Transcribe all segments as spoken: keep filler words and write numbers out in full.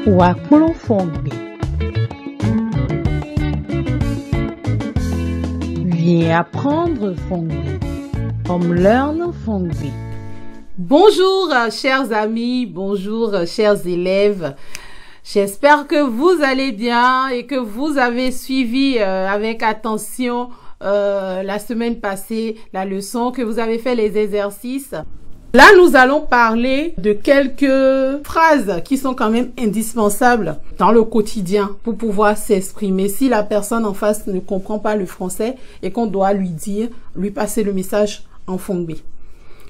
Wǎ kplɔ́n Fɔngbe. Viens apprendre Fongbe. Come learn Fongbe. Bonjour, euh, chers amis, bonjour, euh, chers élèves. J'espère que vous allez bien et que vous avez suivi, euh, avec attention, euh, la semaine passée, la leçon, que vous avez fait les exercices. Là, nous allons parler de quelques phrases qui sont quand même indispensables dans le quotidien pour pouvoir s'exprimer. Si la personne en face ne comprend pas le français et qu'on doit lui dire, lui passer le message en Fongbe.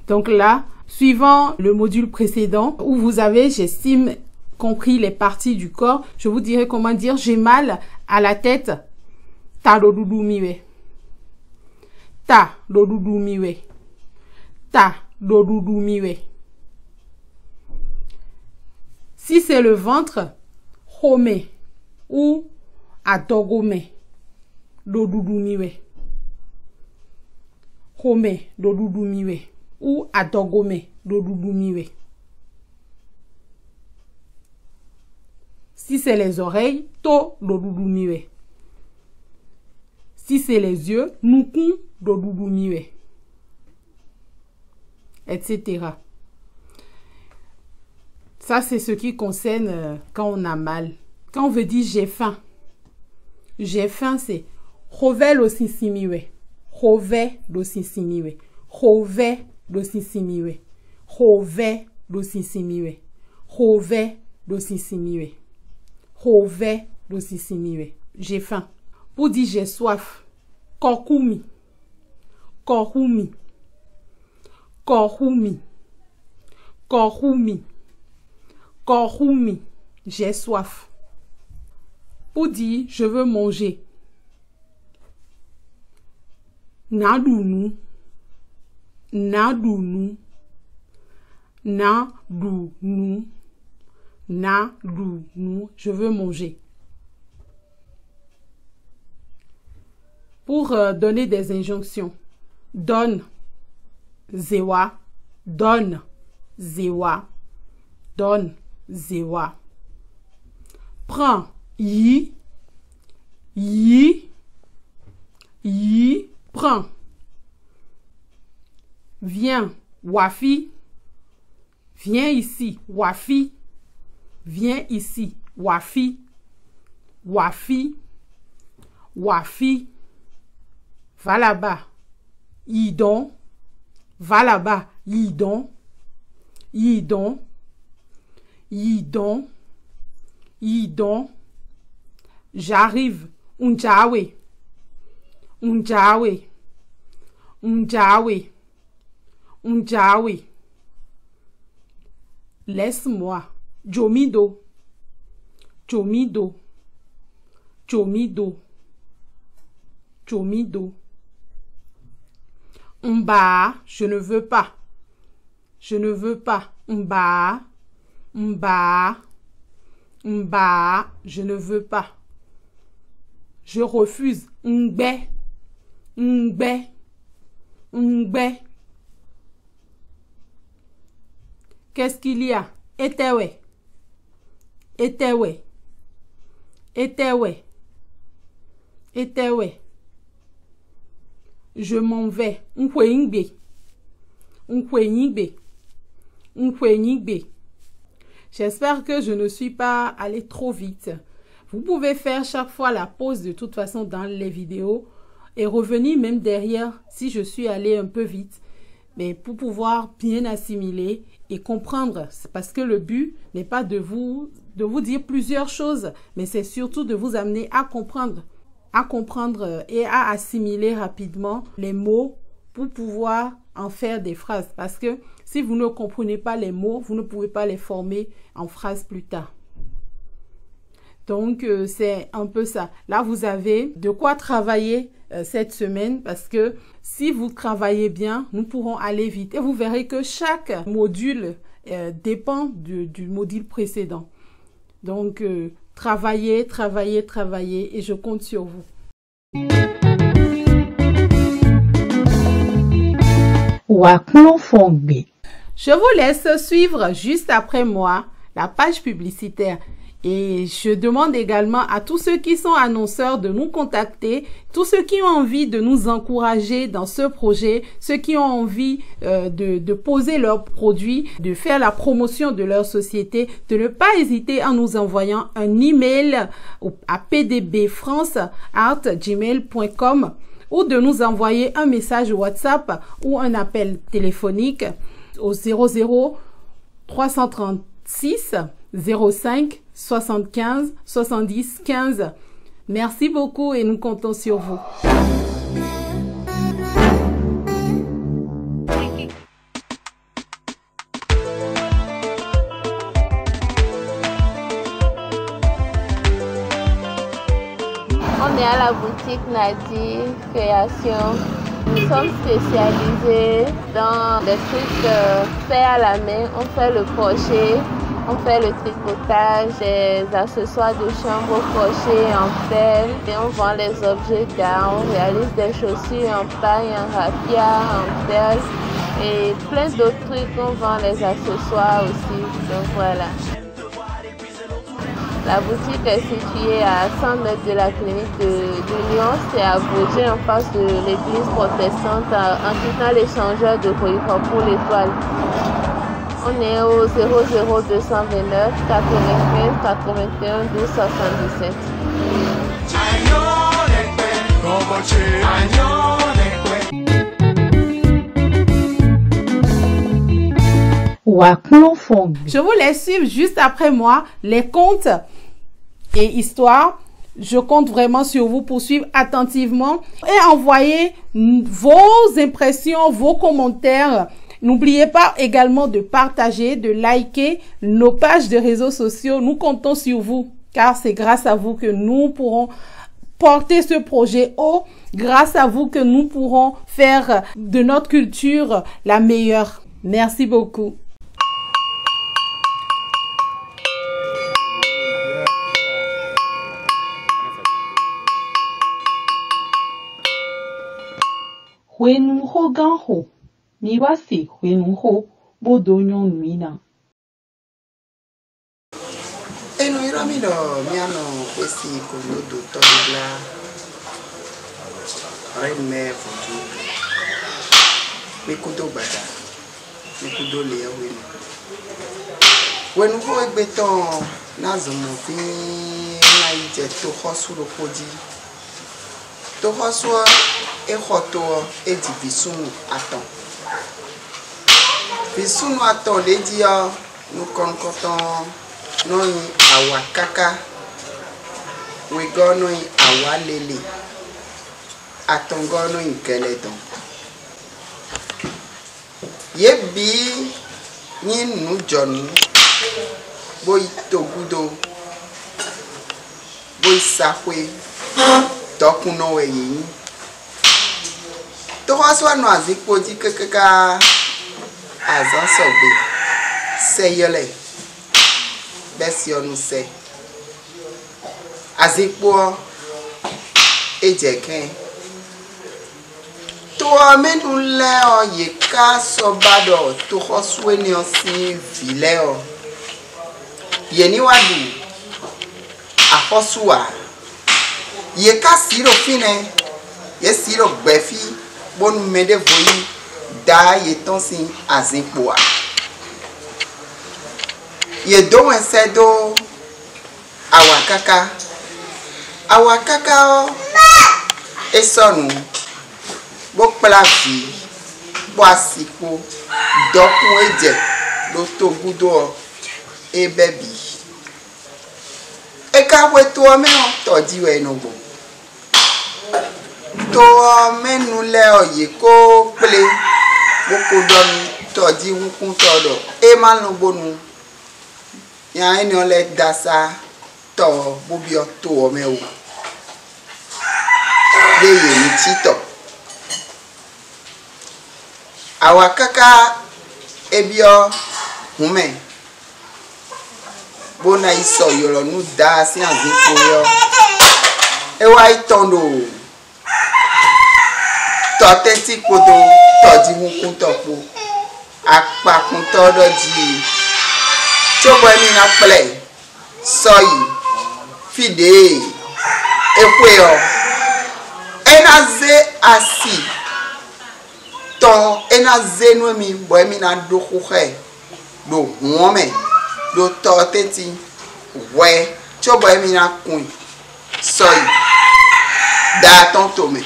Donc là, suivant le module précédent où vous avez, j'estime, compris les parties du corps, je vous dirai comment dire j'ai mal à la tête. Ta ɖo ɖuɖu mì wɛ. Ta ɖo ɖuɖu mì wɛ. Ta ɖo ɖuɖu mì wɛ. Si c'est le ventre, xomɛ ou adɔgomɛ ɖo ɖuɖu mì wɛ. Xomɛ ɖo ɖuɖu mì wɛ ou adɔgomɛ ɖo ɖuɖu mì wɛ. Si c'est les oreilles, to ɖo ɖuɖu mì wɛ. Si c'est les yeux, nukún ɖo ɖuɖu mì wɛ, et cetera. Ça, c'est ce qui concerne, euh, quand on a mal. Quand on veut dire j'ai faim, j'ai faim, c'est xovɛ ɖo sinsin mì wɛ. Xovɛ ɖo sinsin mì wɛ. Xovɛ ɖo sinsin mì wɛ. Xovɛ ɖo sinsin mì wɛ. Xovɛ ɖo sinsin mì wɛ. Xovɛ ɖo sinsin mì wɛ. J'ai faim. Pour dire j'ai soif. Kɔkú mì. Kɔkú mì. Kɔkú mì. Kɔkú mì. Kɔkú mì. J'ai soif. Pour dire je veux manger. Ná ɖu nǔ. Ná ɖu nǔ. Ná ɖu nǔ. Ná ɖu nǔ. Je veux manger. Pour, euh, donner des injonctions. Donne. Zé wá. Donne. Zé wá. Donne. Zé wá. Prends. Yí. Yí. Yí. Prends. Viens. Wá fí. Viens ici. Wá fí. Viens ici. Wá fí. Wá fí. Wá fí. Va là-bas. Yi dɔ̌n. Va là-bas. Yi dɔ̌n. Yi dɔ̌n. Yi dɔ̌n. Yi dɔ̌n. J'arrive. Un jǎwe. Un jǎwe. Un jǎwe. Un jǎwe. Laisse-moi. Jǒ mì do. Jǒ mì do. Jǒ mì do. Jǒ mì do. Un ba ǎ. Je ne veux pas. Je ne veux pas. Un ba ǎ. Un ba ǎ. Un ba ǎ. Je ne veux pas. Je refuse. Un gbɛ́. Un gbɛ́. Un gbɛ́. Qu'est-ce qu'il y a? Étɛ́ wɛ. Étɛ́ wɛ. Étɛ́ wɛ. Étɛ́ wɛ. Je m'en vais. Un xweyǐgbe. Un xweyǐgbe. Un xweyǐgbe. J'espère que je ne suis pas allé trop vite. Vous pouvez faire chaque fois la pause de toute façon dans les vidéos et revenir même derrière si je suis allé un peu vite, mais pour pouvoir bien assimiler et comprendre. C'est parce que le but n'est pas de vous, de vous dire plusieurs choses, mais c'est surtout de vous amener à comprendre, à comprendre et à assimiler rapidement les mots pour pouvoir en faire des phrases. Parce que si vous ne comprenez pas les mots, vous ne pouvez pas les former en phrase plus tard. Donc, euh, c'est un peu ça. Là, vous avez de quoi travailler, euh, cette semaine parce que si vous travaillez bien, nous pourrons aller vite. Et vous verrez que chaque module, euh, dépend du, du module précédent. Donc, euh, travaillez, travaillez, travaillez et je compte sur vous. Wǎ kplɔ́n Fɔngbe. Je vous laisse suivre juste après moi la page publicitaire. Et je demande également à tous ceux qui sont annonceurs de nous contacter, tous ceux qui ont envie de nous encourager dans ce projet, ceux qui ont envie euh, de, de poser leurs produits, de faire la promotion de leur société, de ne pas hésiter en nous envoyant un email au- à pdbfrance@gmail.com ou de nous envoyer un message WhatsApp ou un appel téléphonique au zéro zéro trois cent trente-six zéro cinq soixante-quinze soixante-dix quinze. Merci beaucoup et nous comptons sur vous. On est à la boutique Nadi Création. Nous sommes spécialisés dans les trucs euh, faits à la main. On fait le crochet, on fait le tricotage, des accessoires de chambre au crochet en perles. Et on vend les objets d'art. On réalise des chaussures en paille, en raffia, en perles et plein d'autres trucs. On vend les accessoires aussi. Donc voilà. La boutique est située à cent mètres de la clinique de l'Union, c'est à Bouger en face de l'église protestante, en quittant l'échangeur de Royfort pour l'Étoile. On est au zéro zéro deux cent vingt-neuf quatre-vingt-quinze quatre-vingt-un douze soixante-dix-sept. Je vous laisse suivre juste après moi les contes et histoires. Je compte vraiment sur vous pour suivre attentivement et envoyer vos impressions, vos commentaires. N'oubliez pas également de partager, de liker nos pages de réseaux sociaux. Nous comptons sur vous, car c'est grâce à vous que nous pourrons porter ce projet haut, grâce à vous que nous pourrons faire de notre culture la meilleure. Merci beaucoup. Hwenuxó gán xo, mi wá se hwenuxó bó dó nyɔ́ nǔ i ná. È nɔ ylɔ́ mì ɖɔ mía nɔ xwé sin kǒnúɖótɔ́ ɖé blá Reine Mère Vodou. Mi kúdó gbada, mi kúdó lě ɔ́ hwenu. Hwenuxó égbé tɔn ɔ́ ná zɔn mɔ̌ fín ná yi jɛ toxɔ́sú ɖokpó jí. Toxɔ́sú ɔ́, é xɔ to ɔ́, é ji vǐ súnnu atɔn. Vǐ súnnu atɔn ɖě jí ɔ́, nukɔn nukɔntɔn ɔ́ nɔ nyí awǎkáká, wegɔ́ ɔ́ nɔ nyí awǎlele, atɔngɔ́ ɔ́ nɔ nyí gɛlɛdɔn. Yě bǐ nyí nǔjɔnǔ, bó yi togúdo, bó yi sa xwé, dɔkunnɔ wɛ yě nyí. Toxɔ́sú ɔ́ nɔ azikpo jí káká azǎn sɔgbe, sɛ ylɔ́ ɛ, bɛ́ si ɔ́ nú sɛ. Azikpo ɔ́, é jɛ kɛ́n. To ɔ́ mɛ nu lɛ́ɛ ɔ́, yě ká sɔ́ ba ɖɔ toxɔ́sú énɛ́ ɔ́ sín vǐ lɛ́ɛ ɔ́, yě ní wá ɖu axɔ́sú ǎ. Yě ká sǐ ɖo fínɛ́, yě sǐ ɖo gbɛ̌fí, bónú mɛ ɖěvo yi da yětɔn sín azinkpo ǎ. Yě dó wɛn sɛ́ dó awǎkáká. Awǎkáká ɔ́, é sɔ́ nǔ, bó kplá vǐ, bó asi kpó, dɔkun e jɛ ɖo to gúdo ɔ́, é bɛ́ bǐ. É ka xwé to ɔ́ mɛ ɔ́, tɔ jí wɛ é nɔ gbɔn. To ɔ́ mɛ nu lɛ́ɛ ɔ́, yě kó kplé, bó kó ɖɔ nú tɔjíhúnkúntɔ́ ɖɔ é má lɔn bónú nya énɛ́ ɔ́ lɛ́ dó asá tɔ ɔ́ bó byɔ́ to ɔ́ mɛ ó, ɖó yě ní cí tɔ. Awǎkáká é byɔ́ hǔn mɛ, bó ná yi sɔ ylɔ̌ nú Daá sín azinkpo é ɔ́, é wá yi tɔn ɖo tɔtɛ́ntin kpódó tɔjíhúnkúntɔ́ kpó, akpakuntɔ́ ɖɔ jí, cóbɔ émí ná kplá ɛ Sɔ yi fí ɖě e é xwe ɔ́, é ná zé asi tɔn, é ná zé nú émí, bɔ émí ná ɖó xúxɛ ɖo hǔn ɔ́ mɛ, ɖo tɔ ɔ́ tɛ́ntin hwɛ, cóbɔ émí ná kun i. Sɔ yi da atɔ́ tomɛ,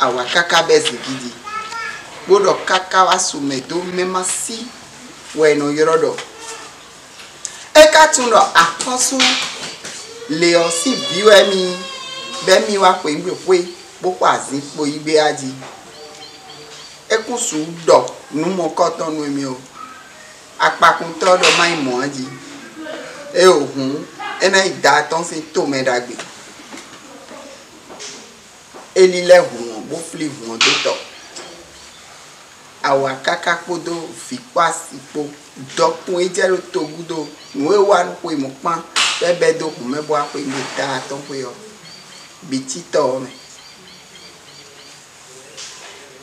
awǎ káká bɛ́ zǐngídi, bó ɖɔ káká wá su mɛ dó mɛ ma sí wɛ è nɔ ylɔ́ ɖɔ. É ka tunwun ɖɔ axɔ́sú lě ɔ́ sín vǐ wɛ mì nyí, bɔ émí wá xweyǐgbe xwé bó xɔ azǐn kpo yí gbé a jí. É kún sixú ɖɔ nǔ mɔ̌kɔtɔn nú émí ó. Akpakuntɔ́ ɖɔ má nyí mɔ̌ a jí. Éeǒ hǔn, é ná nyí da atɔ́ sín tomɛ ɖagbe. É lílɛ́ hǔn ɔ́, bó flí hǔn ɔ́ dó tɔ. Awǎ káká kpódó vǐ kpó asi kpó, dɔkun e jɛ ɖo togúdo, nǔ e wa nú xwe mɔ̌kpán, bɔ é bɛ́ dó hǔn mɛ bó wá xweyǐgbe da atɔ́ xwe ɔ́, bǐ cí tɔ ɔ́ mɛ.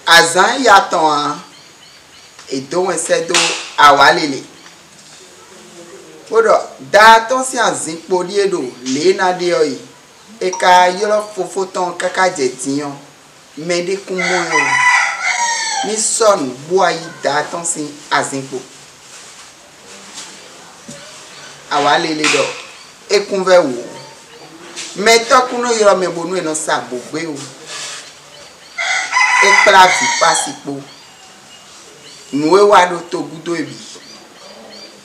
Azǎn ya tɔn ǎ, è dǒ wɛn sɛ́ dó awǎ lele, bó ɖɔ: "Da atɔ́ sín azinkpo ɖíe ɖo lě e ná ɖe ɔ́ yi." È ka ylɔ́ fofó tɔn káká jɛ din ɔ́, mɛɖé kún mɔ ɛ ó. Ní sɔ́ nǔ bó wá yí da atɔ́ sín azinkpo. Awǎ lele ɖɔ é kún vɛ́ wǔ ó. Mɛ tɔ́ kún nɔ ylɔ́ mɛ bónú è nɔ sa bǒ gbé ó. É kplá vǐ kpó asi kpó. Nǔ e wa ɖo togúdo e bǐ,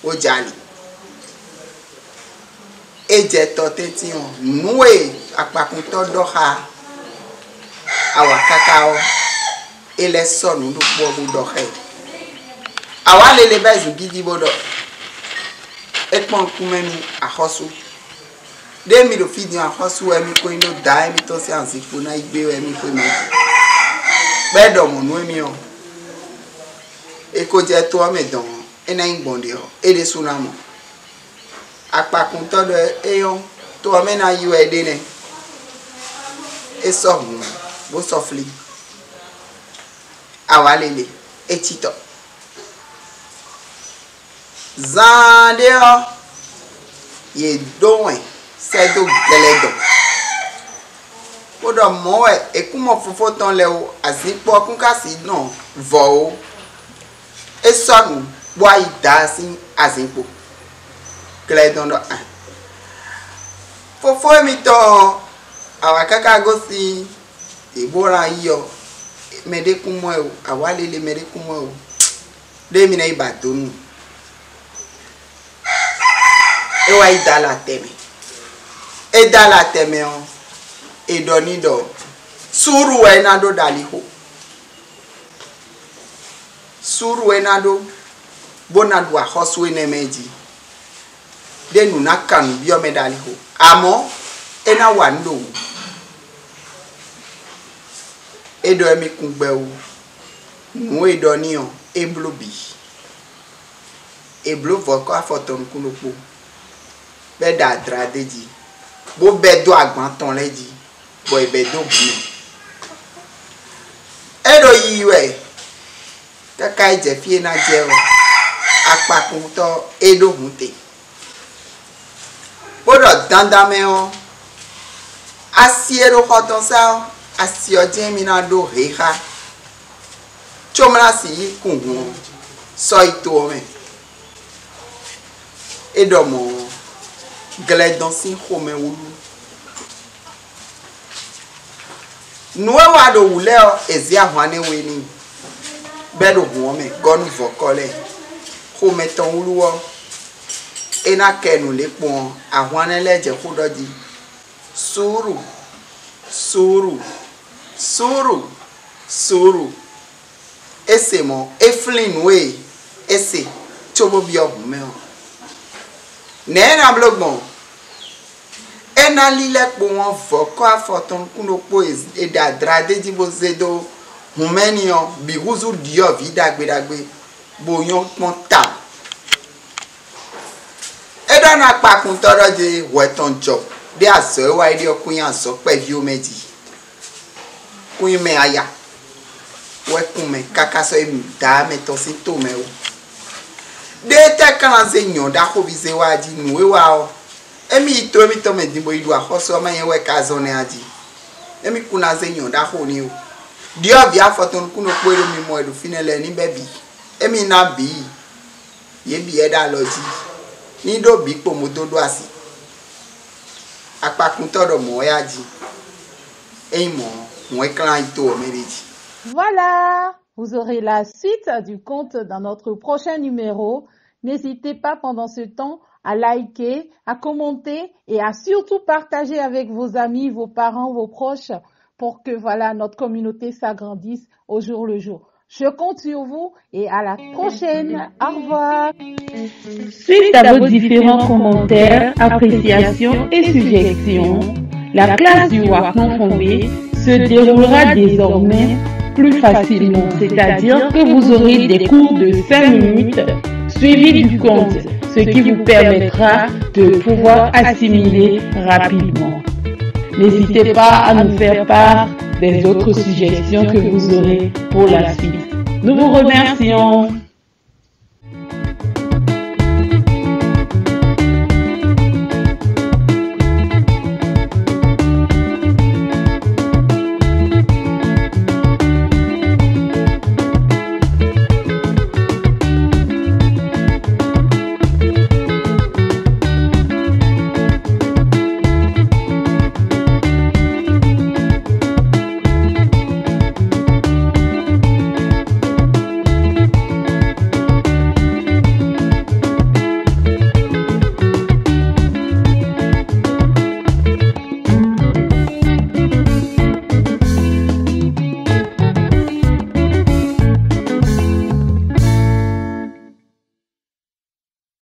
bó jɛ ali. É jɛ tɔ tɛ́ntin ɔ́, nǔ e akpakuntɔ́ ɖɔ xá awǎ káká ɔ́, é lɛ́ sɔ́ nǔ ɖokpó ɔ́ bó ɖɔ xá ɛ. Awǎ lele bɛ́ zǐngídi bó ɖɔ: "É kpɔ́n nukúnmɛ nú axɔ́sú. Ɖé mi ɖo fí din axɔ́sú wɛ mi ko nyí ɖó da émítɔn sín azinkpo ná yi gbé wɛ mi xwé mɛ jí. Bɔ é ɖɔ mɔ̌ nú émí ɔ́, è ko jɛ to ɔ́ mɛ dɔn ɔ́, é ná nyí gbɔn ɖě ɔ́, é ɖésú ná mɔ." Akpakuntɔ́ ɖɔ: "Éyɔ́, to ɔ́ mɛ ná yi wɛ é ɖe nɛ́." É sɔ́ hǔn, bó sɔ́ flí. Awǎ lele, é cí tɔ. Zaanɖé ɔ́, yě ɖó wɛn sɛ́ dó gɛlɛdɔn, bó ɖɔ mɔ̌ wɛ è kún mɔ fofó tɔn lɛ́ɛ ó, azinkpo ɔ́ kún ka sixú nɔ vɔ̌ ó. É sɔ́ nǔ bó wá yi da sín azinkpo. Gɛlɛdɔn ɖɔ: "Ǎ, fofó émítɔn ɔ́, awǎ káká gosín yě bó ná yi ɔ́, mɛɖé kún mɔ ɛ o, awǎ lele mɛɖé kún mɔ ɛ o. Ɖé mi ná yi ba dǒ nu." É wá yi dó alɔ atɛ mɛ. É dó alɔ atɛ mɛ ɔ́, è ɖɔ n'i ɖɔ suúlu wɛ é ná ɖó ɖo alixo. Suúlu wɛ é ná ɖó, bó ná ɖu axɔ́sú énɛ́ mɛ jí. Ɖé nǔ ná kan nǔ byɔ́ mɛ ɖo alixo, amɔ̌ é ná wa nǔ ɖo wǔ. É ɖɔ émí kún gbɛ́ wú. Nǔ e è ɖɔ n'i ɔ́, é bló bǐ. È blǒ vɔ̌ kɔ́ afɔ tɔn nukún ɖokpó, bɔ é ɖo adlá d'é jí, bó bɛ́ dó agban tɔn lɛ́ɛ jí, bɔ è bɛ̌ dó hǔn mɛ. É ɖo yiyi wɛ, káká é jɛ fí e ná jɛ ɔ́, akpakuntɔ́ é ɖó hǔn te, bó ɖɔ dandan mɛ ɔ́, asi e ɖo xɔ tɔn sá ɔ́, asi ɔ́ jɛ́n mì ná ɖó hě xá. Cómlá si yí kun hǔn ɔ́, sɔ́ yi to ɔ́ mɛ. É ɖɔ mɔ̌ ɔ́, glɛdɔn sín xomɛ wúlú. Nǔ e wa ɖo wǔ lɛ́ɛ ɔ́, è zě ahwan nɛ́ we n'i, bɔ é ɖo hǔn ɔ́ mɛ gɔ́ nú vɔ̌kɔ lɛ́ɛ. Xomɛ tɔn wúlú ɔ́, é ná kɛ nǔ lě kpɔ́n ɔ́, ahwan nɛ́ lɛ́ɛ jɛ xó ɖɔ jí: "Suúlu, suúlu, suúlu, suúlu." É se mɔ̌, é flín nǔ e é se cóbó byɔ́ hǔn mɛ ɔ́. Nɛ̌ é ná bló gbɔn? É ná lílɛ́ kpowun ɔ́ vɔ̌ kɔ́ afɔ tɔn nukún ɖokpó e è ɖe adlá d'é jí bó zé dó hǔn mɛ n'i ɔ́ bǐ húzú ɖyɔ̌vǐ ɖagbe ɖagbe, bó nyɔ́ kpɔ́n tawun. É ɖɔ ná kpakuntɔ́ ɖɔ jí hwɛ tɔn jɔ ɖé azɔ̌ e wa é ɖe ɔ́ kún nyí azɔ̌ kpɛví ó mɛ jí. Kún nyí mɛ aya wɛ kún mɛ káká sɔ́ yi da mɛ tɔn sín to mɛ ó. Ɖé tɛ́ ka ná zé nyɔ̌ ɖaxóví zé wá jí nǔ e wa ɔ́? Émí yi to émítɔn mɛ din bó yi ɖu axɔ́sú ɔ́, má nyɛ wɛ ka zɔn nɛ́ a jí? Émí kún ná zé nyɔ̌ ɖaxó n'i o. Ɖyɔ̌vǐ afɔtɔn nukúnnú kpó e ɖo mi mɔ wɛ ɖo fínɛ́ lɛ́ɛ ní bɛ́ bǐ. Émí ná bǐ yě bǐ wɛ ɖo alɔ jí. Ní ɖó bǐ kpo mo dó ɖó asi. Akpakuntɔ́ ɖɔ mɔ̌ wɛ a jí. Ényí mɔ̌, hǔn é klán yi to ɔ́ mɛ ɖé jí. Voilà, vous aurez la suite du conte dans notre prochain numéro. N'hésitez pas pendant ce temps à liker, à commenter et à surtout partager avec vos amis, vos parents, vos proches pour que, voilà, notre communauté s'agrandisse au jour le jour. Je compte sur vous et à la prochaine. Au revoir. Suite à vos différents commentaires, appréciations et suggestions, la classe du Wakman Fongbe se déroulera désormais plus facilement, c'est-à-dire que vous aurez des cours de cinq minutes suivis du conte, ce qui vous permettra de pouvoir assimiler rapidement. N'hésitez pas à nous faire part des autres suggestions que vous aurez pour la suite. Nous vous remercions.